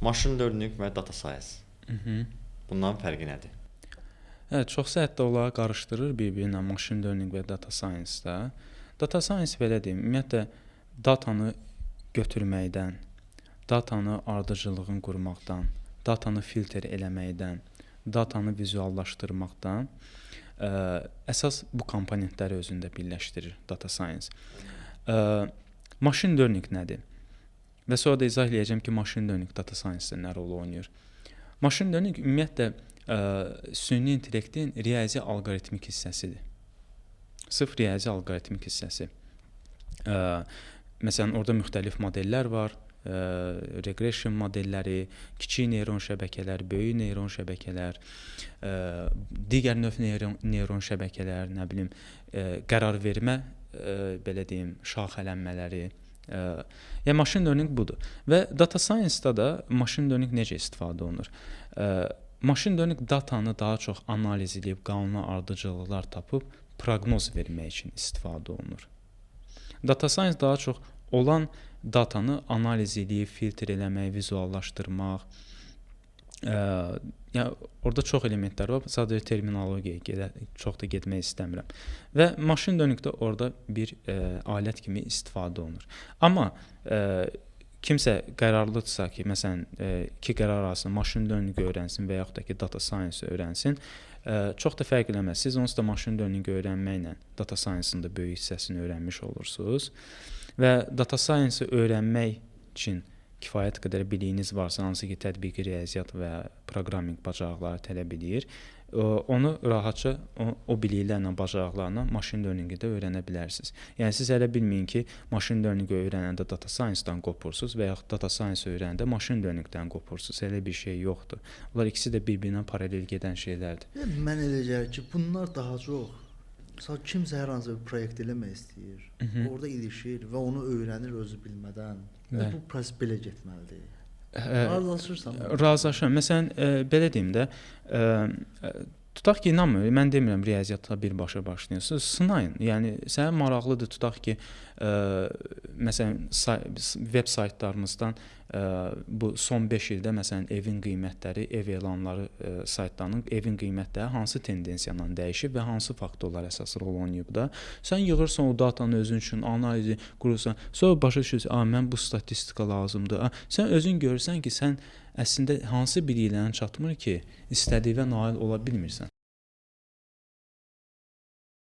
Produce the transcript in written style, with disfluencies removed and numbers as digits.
Machine learning və data science. Bunların fərqi nədir? Hə, çoxsa hətta onları qarışdırır bir-birinə machine learning və data science-da. Data science belə deyim, ümumiyyətlə datanı götürməkdən, datanı ardıcıllığını qurmaqdan, datanı filtr eləməkdən, datanı vizuallaşdırmaqdan əsas bu komponentləri özündə birləşdirir data science. Machine learning nədir? Və sonra da izah eləyəcəm ki, machine learning data science-da nə rol oynayır. Machine learning ümumiyyətlə süni intellektin riyazi alqoritmik hissəsidir. Sırf riyazi alqoritmik hissəsi. Məsələn, orada müxtəlif modellər var. Regression modelləri, kiçik neyron şəbəkələr, böyük neyron şəbəkələr, digər növ neyron şəbəkələr, nə bilim, qərar vermə, belə deyim, şaxələnmələri. Yəni machine learning budur. Və data science-da da machine learning necə istifadə olunur? Machine learning datanı daha çox analiz edib, qanuna ardıcıllıqlar tapıb proqnoz vermək üçün istifadə olunur. Data science daha çox olan datanı analiz edib, filtr eləmək, vizuallaşdırmaq. Yəni orada çox elementlər var. Sadəcə terminologiyaya çox da getmək istəmirəm. Və machine learning də orada bir alət kimi istifadə olunur. Amma kimsə qərarlıdırsa ki, məsələn, iki qərar arasında machine learning öyrənsin və yaxud da ki, data science öyrənsin, çox da fərq eləməz. Siz onsuz da machine learning öyrənməklə data science-ın da böyük hissəsini öyrənmiş olursunuz. Və data science-ı öyrənmək üçün kifayət qədər biliyiniz varsa, hansı ki, tətbiqi riyaziyyat və proqraming bacarıqları tələb eləyir, onu rahatca o biliklərlə, bacarıqlarla machine learning-i də öyrənə bilərsiniz. Yəni siz elə bilməyin ki, machine learning öyrənəndə data science-dan qopursunuz və yaxud data science öyrənəndə machine learning-dən qopursunuz. Elə bir şey yoxdur. Bunlar ikisi də bir-birinə paralel gedən şeylərdir. Mən elə gəlir ki, bunlar daha çox məsəl kimsə hər hansı bir proyekt eləmək istəyir. Orada ilişir və onu öyrənir özü bilmədən. Və bu proses belə getməlidir. Razılaşırsan? Razılaşıram. Məsələn, belə deyim də, tutaq ki, inanmır, mən demirəm riyaziyyatla birbaşa başlayırsınız. Sınayın. Yəni sənə maraqlıdır, tutaq ki, məsələn, veb saytlarımızdan bu son 5 ildə məsələn evin qiymətləri, ev elanları saytlarının evin qiymətləri hansı tendensiya ilə dəyişib və hansı faktorlar əsas rol oynayıb da. Sən yığırsan o datanı özün üçün, analizi qurursan. Sonra başa düşürsən, "A, mən bu statistika lazımdır." A, sən özün görürsən ki, sən əslində hansı biliklərin çatmır ki, istədiyinə nail ola bilmirsən.